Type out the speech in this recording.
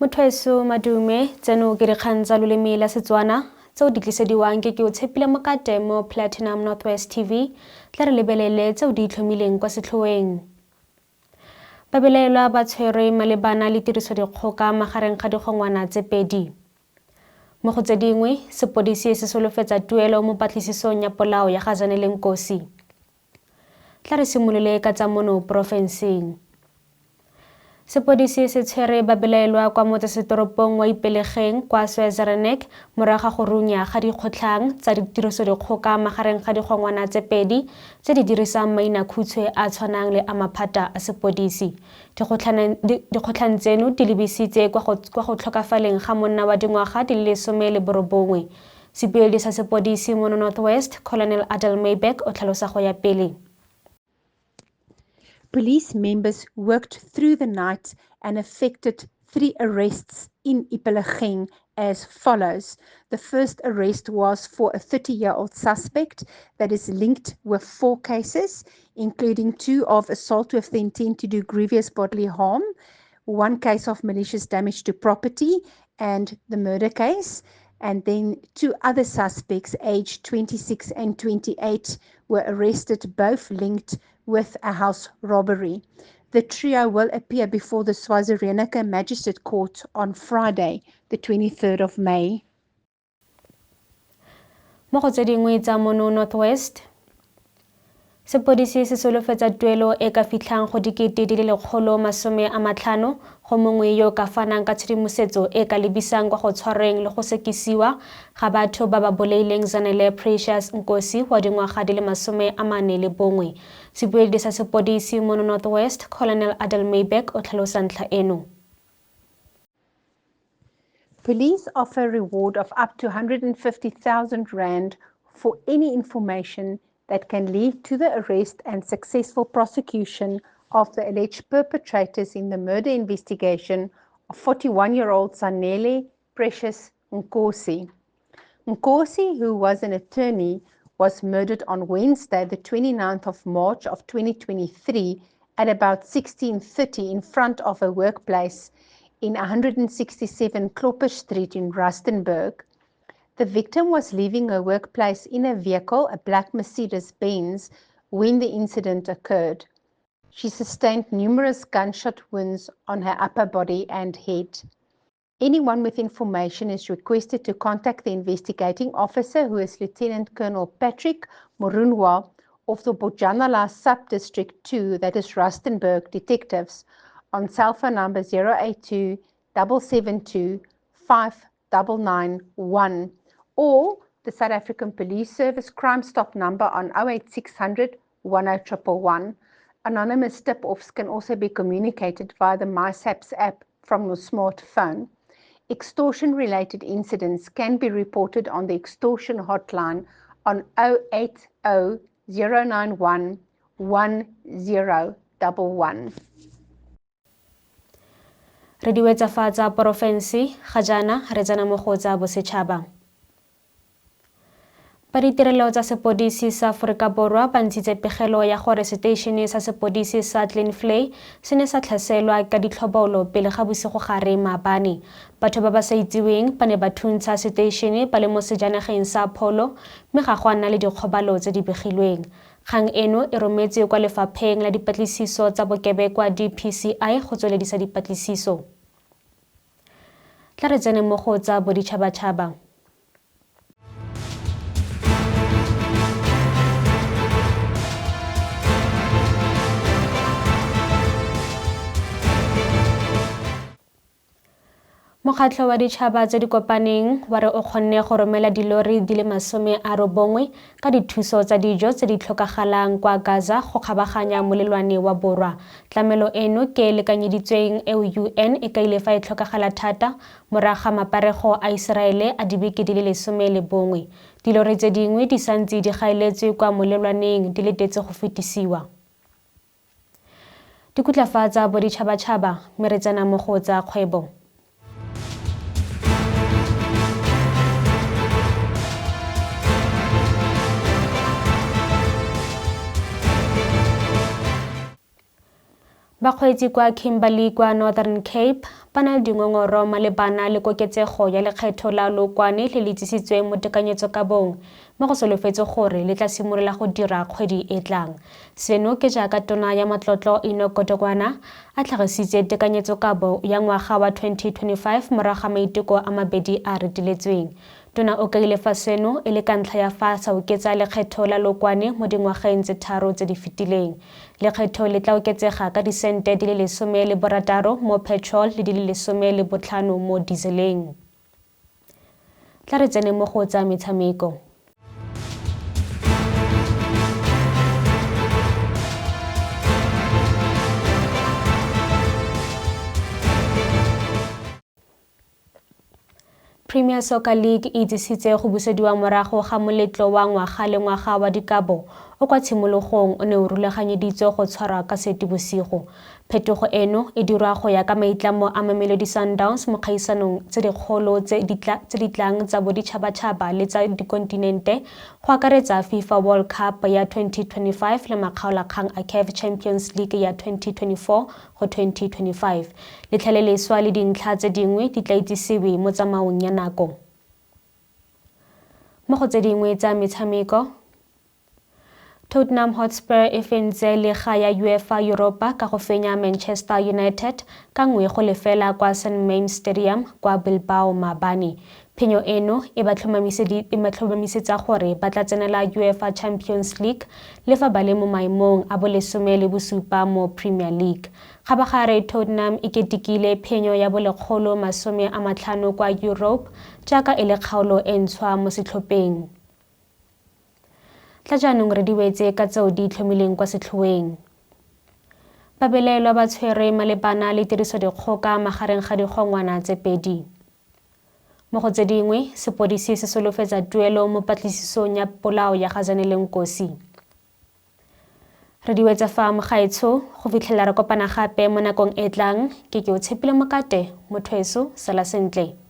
Mothoeso madume, tseno ke dikgang tsa loleme la Setswana tseo di tlisediwang ke ke o tshepile mokate mo Platinum Northwest TV. Tla re lebelele tseo di itlhomileng kwa setlhoeng. Babelaelwa ba tshwerwe malebana le tirisodikgoka magareng ga digongwana tse pedi. Mo go tse dingwe, sepodisi se solofetsa tuelo mo patlisisong ya polao ya ga Zanele Nkosi. Tla re simolole ka tsa mono porofenseng. Sepodisi se tshwere babelaelwa kwa motsesetoropong wa Ipelegeng kwa Swezerenek morago ga go runya ga dikgotlhang tsa tirisodikgoka magareng ga digongwana tse pedi tse di dirisang mainakhutshwe a tshwanang le a maphata a sepodisi. Dikgotlhang tseno di lebisitse kwa go tlhokafaleng ga monna wa dingwaga di le 19. Sebueledi sa sepodisi mono North West, Colonel Adel Mayberg o tlhalosa go ya pele. Police members worked through the night and effected 3 arrests in Ipelegeng as follows. The first arrest was for a 30-year-old suspect that is linked with 4 cases, including 2 of assault with the intent to do grievous bodily harm, 1 case of malicious damage to property, and the murder case. And then 2 other suspects aged 26 and 28 were arrested, both linked with a house robbery. The trio will appear before the Swazireneke Magistrate Court on Friday, the 23rd of May. Mo go tse dingwe tsa mono North West, sepodisi se solofetsa tuelo e ka fitlhang go 150,000 go mongwe yo ka fanang ka tshedimosetso e ka lebisang kwa go tshwarweng le go sekisiwa ga batho ba ba bolaileng Zanele Precious Nkosi wa dingwaga di le 41. Sebueledi sa sepodisi mono North West, Colonel Adel Mayberg o tlhalosa ntlha eno. Police offer a reward of up to 150,000 rand for any information that can lead to the arrest and successful prosecution of the alleged perpetrators in the murder investigation of 41-year-old Zanele Precious Nkosi. Nkosi, who was an attorney, was murdered on Wednesday, the 29th of March of 2023 at about 16:30 in front of her workplace in 167 Klopper Street in Rustenburg. The victim was leaving her workplace in a vehicle, a black Mercedes-Benz, when the incident occurred. She sustained numerous gunshot wounds on her upper body and head. Anyone with information is requested to contact the investigating officer, who is Lieutenant Colonel Patrick Morunwa of the Bojanala Sub-District 2, that is Rustenburg Detectives, on cell phone number 082 772 5991 or the South African Police Service Crime Stop number on 08600 10111. Anonymous tip-offs can also be communicated via the MySAPS app from your smartphone. Extortion-related incidents can be reported on the extortion hotline on 080 091 1011. Re di wetsa fa tsa porofense, ga jaana re tsena mo go tsa bosetšhaba. Ba ditirelo tsa sepodisi sa Aforika Borwa ba ntshitse pegelo ya gore seteišene sa sepodisi sa Kleinvlei se ne sa tlhaselwa ka ditlhobolo pele ga bosigogare maabane. Batho ba ba sa itseweng ba ne ba thuntsha seteišene ba le mo sejanageng sa Polo mme ga go a nna le dikgobalo tse di begilweng. Kgang eno e rometswe kwa lefapheng la dipatlisiso tsa bokebekwa DPCI go tsweledisa dipatlisiso. Tla re tsene mo go tsa boditšhabatšhaba. Mokgatlho wa Ditšhaba tse di Kopaneng wa re o kgonne go romela dilori di le 90 ka dithuso tsa dijo tse di tlhokagalang kwa Gaza go kgabaganya molelwane wa borwa. Tlamelo eno ke e lekanyeditsweng eo UN e kaile fa e tlhokagala thata morago ga maparego a Iseraele a dibeke di le 11. Dilori tse dingwe di santse di gaeletswe kwa molelwaneng di letetse go fetisiwa. Dikutlafa tsa boditšhabatšhaba mme re tsena mo go tsa kgwebo. Bakgweetsi kwa Kimberley kwa Northern Cape ba na le dingongoro malebana le koketsego ya lekgetho la lookwane le le itsisitsweng mo tekanyetsokabong mme go solofetswe gore le tla simolola go dira kgwedi e tlang. Seno ke jaaka tona ya matlotlo Enoch Godongwana a tlhagisitse tekanyetsokabo ya ngwaga wa 2025 morago ga maiteko a mabedi a a reteletsweng. Tona o kaile fa seno e le ka ntlha ya fa a sa oketsa lekgetho la lookwane mo dingwageng tse tharo tse di fetileng. Lekgetho le tla oketsega ka disente di le 16 mo petrol le di le 15 mo dieseleng. Tla re tsene mo go tsa metshameko. Premier Soccer League e itsisitse go busediwa morago ga moletlo wa ngwaga le ngwaga wa dikabo o kwa tshimologong o ne o rulaganyeditswe go tshwarwa ka Seetebosigo. Phetogo eno e dirwa go ya ka maitlamo a Mamelodi Sundowns mo kgaisanong tse dikgolo tse di tlang tsa boditšhabatšhaba le tsa dikontinente go akaretsa FIFA World Cup ya 2025 le makgaolakgang a CAF Champions League ya 2024 go 2025. Letlha le leswa le dintlha tse dingwe di tla itsisiwe mo tsamaong ya nako. Mo go tse dingwe tsa metshameko, Tottenham Hotspur e fentse lega ya UEFA Europa ka go fenya Manchester United ka 1-0 kwa St Mames Stadium kwa Bilbao maabane. Phenyo eno e ba tlhomamisetsa gore ba tla tsenela UEFA Champions League le fa ba le mo maemong a bolesome le bosupa mo Premier League. Kgabagare Tottenham e ketekile phenyo ya bolekgolo 50 kwa Europe jaaka e le kgaolo e ntshwa mo setlhopheng. Tla jaanong re di wetse ka tseo di itlhomileng kwa setlhoeng. Babelaelwa ba tshwerwe malebana le tirisodikgoka magareng ga digongwana tse pedi. Mo go tse dingwe, sepodisi se solofetsa tuelo mo patlisisong ya polao ya ga Zanele Nkosi. Re di wetsa fa mogaetsho, go fitlhelela re kopana gape mo nakong e tlang, ke ke o tshepile mokate, motho eso, sala sentle.